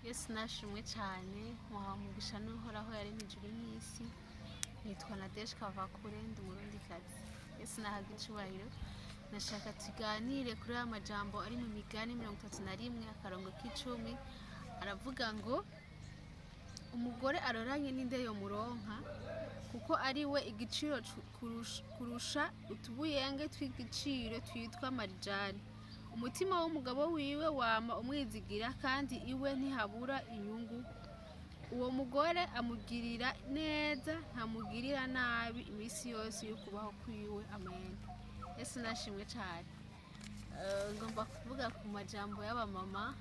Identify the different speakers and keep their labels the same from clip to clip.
Speaker 1: Yesu nashimwe cyane, muhawe umugisha n'Uhoraho yaremye ijuru n'isi. Nitwa Nadege Kavakure, ndi Umurundikazi. Yesu nahabwa icubahiro. Nashaka tuganire kuri aya majambo ari mu Migani 31 akarongo k'icumi. Aravuga ngo: "Umugore aroranye n'inde yomuronka? Kuko ari we igiciro kurusha utubuyenge tw'igiciro twitwa marijani. Umutima w'umugabo wiwe wama umwizigira, kandi iwe ntihabura inyungu. Uwo mugore amugirira neza, ntamugirira nabi iminsi yose yo kubaho kwiwe." Amen. Yesu nashimwe cyane. Ngomba kuvuga ku majambo y'abamama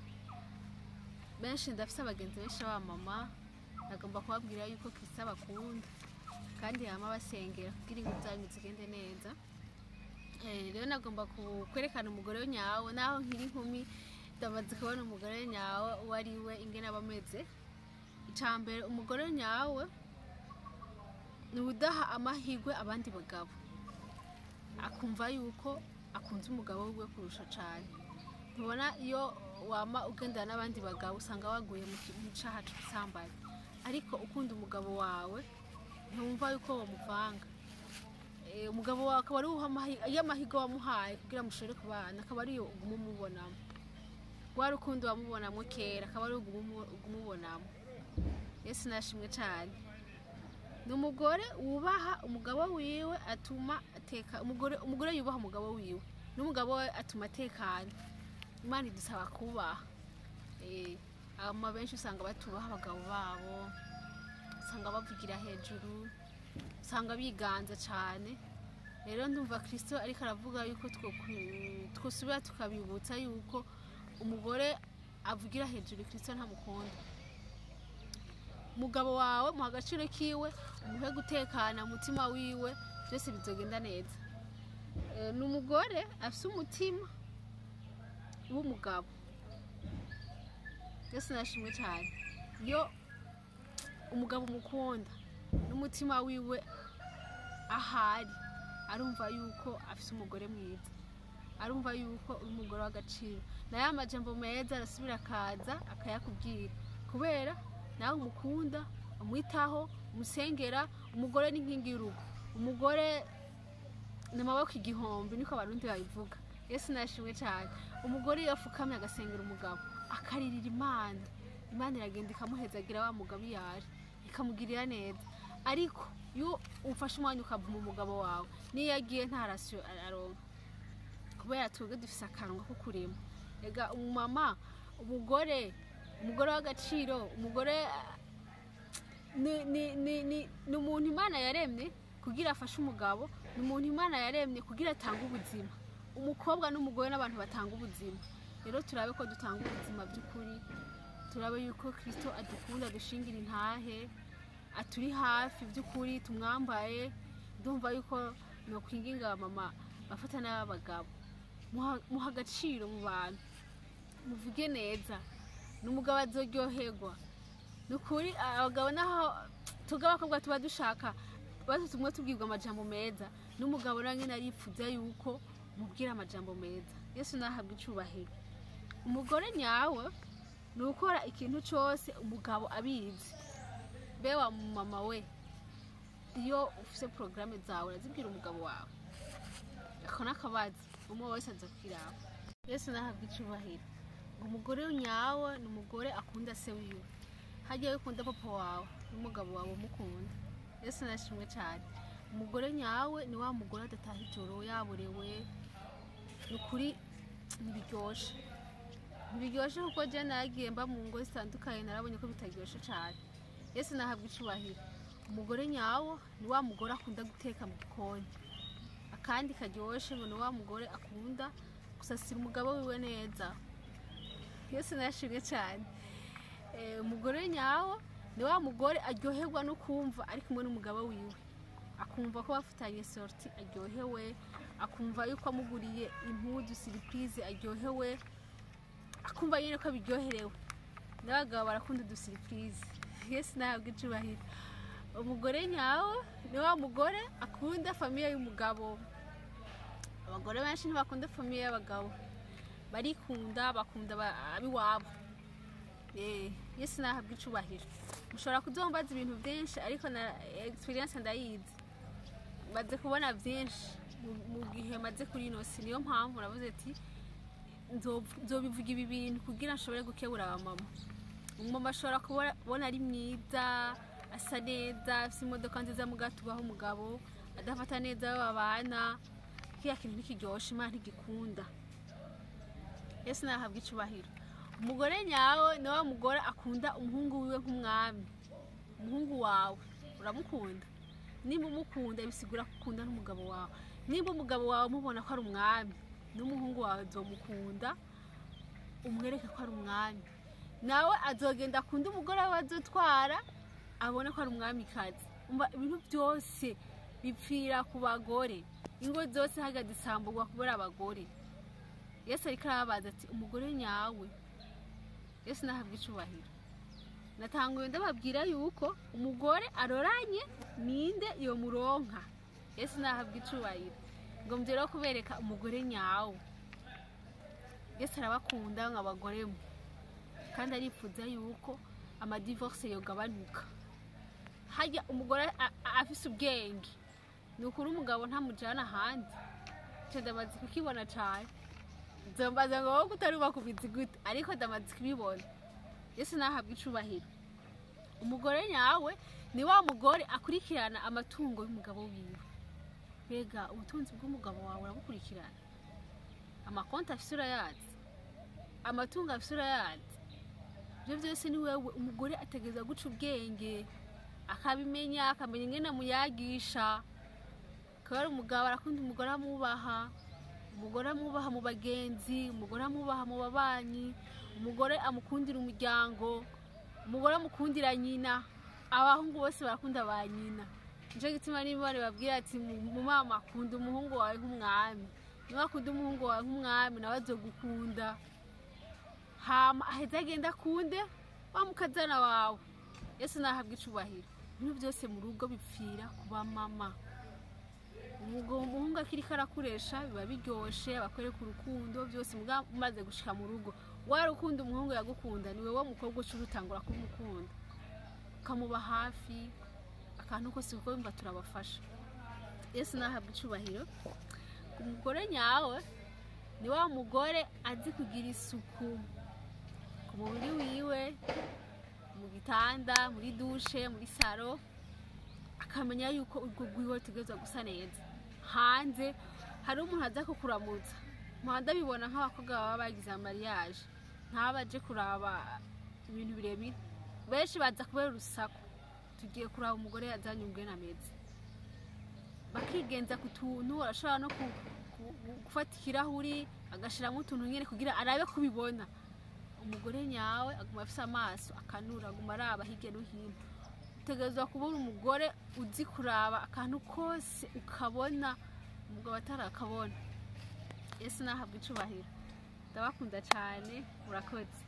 Speaker 1: benshi. Ndafise abagenzi benshi b'abamama. Nagomba kubabwira yuko Kristo abakunda kandi yama abasengera kugira ingo zanyu zigende neza. Rero nagomba kwerekana umugore nyawe. Naho nkiri inkumi, ndamaze kubona umugore nyawe uwo ari we, ingene aba ameze. Ica mbere, umugore nyawe ni udaha amahirwe abandi bagabo, akumva yuko akunze umugabo wiwe kurusha cane. Ntubona iyo wama ugendana n'abandi bagabo, usanga waguye mu caha c'ubusambanyi? Ariko ukunda umugabo wawe, ntiwumva yuko womuvanga. Umugabo wawe akaba ari iyo amahirwe wamuhaye kugira mushobore kubana, akaba ariyo uguma umubonamo. Rwa rukundo wamubonamo kera, akaba ariyo uguma ubonamo. Yesu nashimwe cane. Ni umugore wubaha umugabo wiwe, atuma ateka. Umugore yubaha umugabo wiwe n'umugabo we atuma atekana. Imana idusaba kubaha. Abamama benshi usanga batubaha abagabo babo, usanga bavugira hejuru, usanga biganza cane. Rero ndumva Kristo ariko aravuga yuko twosubira tukabibutsa yuko umugore avugira hejuru, Kristo ntamukunda. Umugabo wawe muha agaciro kiwe, umuhe gutekana umutima wiwe, byose bizogenda neza. Ni umugore afise umutima w'umugabo. Byose nashimwe cyane. Iyo umugabo umukunda n'umutima wiwe, ahari arumva yuko afise umugore mwiza, arumva yuko uri umugore w'agaciro. Nayo amajambo meza arasubira akaza akayakubwira, kubera nawe umukunda, umwitaho, umusengera. Umugore ni inkingi y'urugo, umugore ni amaboko igihumbi, niko Abarundi babivuga. Yesu nashimwe cyane. Umugore iyo afukamye agasengera umugabo, akaririra Imana, Imana iragenda ikamuhezagira wa mugabo iyo ari, ikamugirira neza. Ariko iyo ufashe umwanya ukavuma umugabo wawe, niyo agiye nta ration aronka, kubera twebwe dufise akanwa ko kurema. Ega umumama, umugore w'agaciro, umugore ni umuntu Imana yaremye kugira afashe umugabo, ni umuntu Imana yaremye kugira atange ubuzima. Umukobwa n'umugore n'abantu batanga ubuzima. Rero turabe ko dutanga ubuzima by'ukuri, turabe yuko Kristo adukunda, dushingira intahe, aturi hafi by'ukuri, tumwambaye. Ndumva yuko nokwinginga abamama bafata n'abagabo, muha agaciro mu bantu, muvuge neza, n'umugabo azoryoherwa. Ni ukuri, abagabo naho twebwe abakobwa tuba dushaka basi tumwe tubwirwa amajambo meza, n'umugabo nawe nyine arifuza yuko mubwira amajambo meza. Yesu nahabwa icubahiro. Umugore nyawe ni ukora ikintu cyose umugabo abizi. Be wa mama we, iyo ufise porogaramu zawe urazibwira umugabo wawe? Ako n'akabazo umwe wese aza kwiraba. Yesu nahabwa icubahiro. Ngo umugore nyawe ni umugore akunda se wiwe. Hajya ukunda papa wawe, n'umugabo wawe umukunda. Yesu nashimwe cyane. Umugore nyawe ni wa mugore adataha ijoro yaborewe. Ni ukuri ntibiryoshe, ntibiryoshe, kuko je naragiye mba mu ngo zitandukanye, narabonye ko bitaryoshe cyane. Yesu nahabwa icubahiro. Umugore nyawo ni wa mugore akunda guteka mu gikoni akandi karyoshe, ngo ni wa mugore akunda gusasira umugabo wiwe neza. Yesu nashimwe cyane. Umugore nyawo ni wa mugore aryoherwa no kumva ari kumwe n'umugabo wiwe, akumva ko bafitanye sortie aryohewe, akumva yuko amuguriye impuzu surprise aryohewe, akumva nyine ko abiryoherewe. N'abagabo barakunda udu surprise. Yesu nahabwa icubahiro. Umugore nyawe ni wa mugore akunda famille y'umugabo. Abagore benshi ntibakunda famille y'abagabo, barikunda, bakunda abiwabo. Yesu nahabwa icubahiro. Mushobora kuzombaza ibintu byinshi, ariko na experience ndayizi, maze kubona byinshi mu gihe maze kuri ino si. Niyo mpamvu navuze ati nzobivuga ibi bintu kugira nshobore gukebura abamama. Umumama ashobora kubona ari mwiza, asa neza, afite imodoka nziza, mugatubaho umugabo adafata neza abo babana, kiriya kintu ntikiryoshe, Imana ntigikunda. Yesu nahabwa icubahiro. Umugore nyawe ni wa mugore akunda umuhungu wiwe nk'umwami. Umuhungu wawe uramukunda? Nimba umukunda, bisigura ko ukunda n'umugabo wawe. Nimba umugabo wawe umubona ko ari umwami, n'umuhungu wawe azomukunda, umwereke ko ari umwami. Nawe azogenda akunda umugore we azotwara, abone ko ari umwamikazi. Umva, ibintu byose bipfira ku bagore. Ingo zose hagaze isamburwa kubera abagore. Yesu ariko arababaza ati umugore nyawe. Yesu nahabwa icubahiro. Natanguye ndababwira yuko umugore aroranye ninde yomuronka. Yesu nahabwa icubahiro. Ngo rero kubereka umugore nyawe. Yesu arabakunda nk'abagore mwe, kandi arifuza yuko amadivorce yogabanuka. Harya umugore afise ubwenge, ni ukuri umugabo ntamujana ahandi. Ico ndamaze kukibona cane. Nzombaza ngo wowe utarubaka ubizi gute? Ariko ndamaze kubibona. Yesu nahabwa icubahiro. Umugore nyawe ni wa mugore akurikirana amatungo y'umugabo wiwe. Mbega ubutunzi bw'umugabo wawe urabukurikirana? Amakonti afise urayazi? Amatungo afise urayazi? Ibyo byose ni wewe. Umugore ategereza guca ubwenge, akabimenya, akamenya ingene amuyagisha. Kubera umugabo arakunda umugore amwubaha, umugore amwubaha mu bagenzi, umugore amwubaha mu babanyi, umugore amukundira umuryango, umugore amukundira nyina. Abahungu bose barakunda ba nyina. Nico gituma n'Imana ibabwira ati mu mama, akunda umuhungu wawe nk'umwami. Niba akunda umuhungu wawe nk'umwami, nawe azogukunda. Hama aheze agenda akunde wa mukazana wawe. Yesu nahabwa icubahiro. Ibintu byose mu rugo bipfira kuba mama. Umuhungu akiriko arakuresha biba biryoshe, abakwereka urukundo byose. Muga umaze gushika mu rugo, wa rukundo umuhungu yagukunda, ni wewe mukobwa uca urutangura kumukunda, ukamuba hafi akantu kose, kuko yumva turabafasha. Yesu nahabwa icubahiro. Umugore nyawe ni wa mugore azi kugira isuku ku mubiri wiwe, mu gitanda, muri douche, muri salon, akamenya yuko urwo rwiwe rutegerezwa gusa neza. Hanze hari umuntu aza kukuramutsa, mpanda bibona nk'abakobwa baba bagize mariage, ntabaje kuraba ibintu birebire, benshi baza kubera urusaku. Tugiye kuraba umugore yazanye umugeni ameze, bakigenza ku tuntu. Arashobora no gufata ikirahuri agashiramo utuntu nyene kugira arabe kubibona. Umugore nyawe aguma afise amaso akanura, aguma araba hirya no hino. Utegerezwa kubona umugore uzi kuraba akantu kose, ukabona umugabo atarakabona. Yesu nahabwa icubahiro. Ndabakunda cane, murakoze.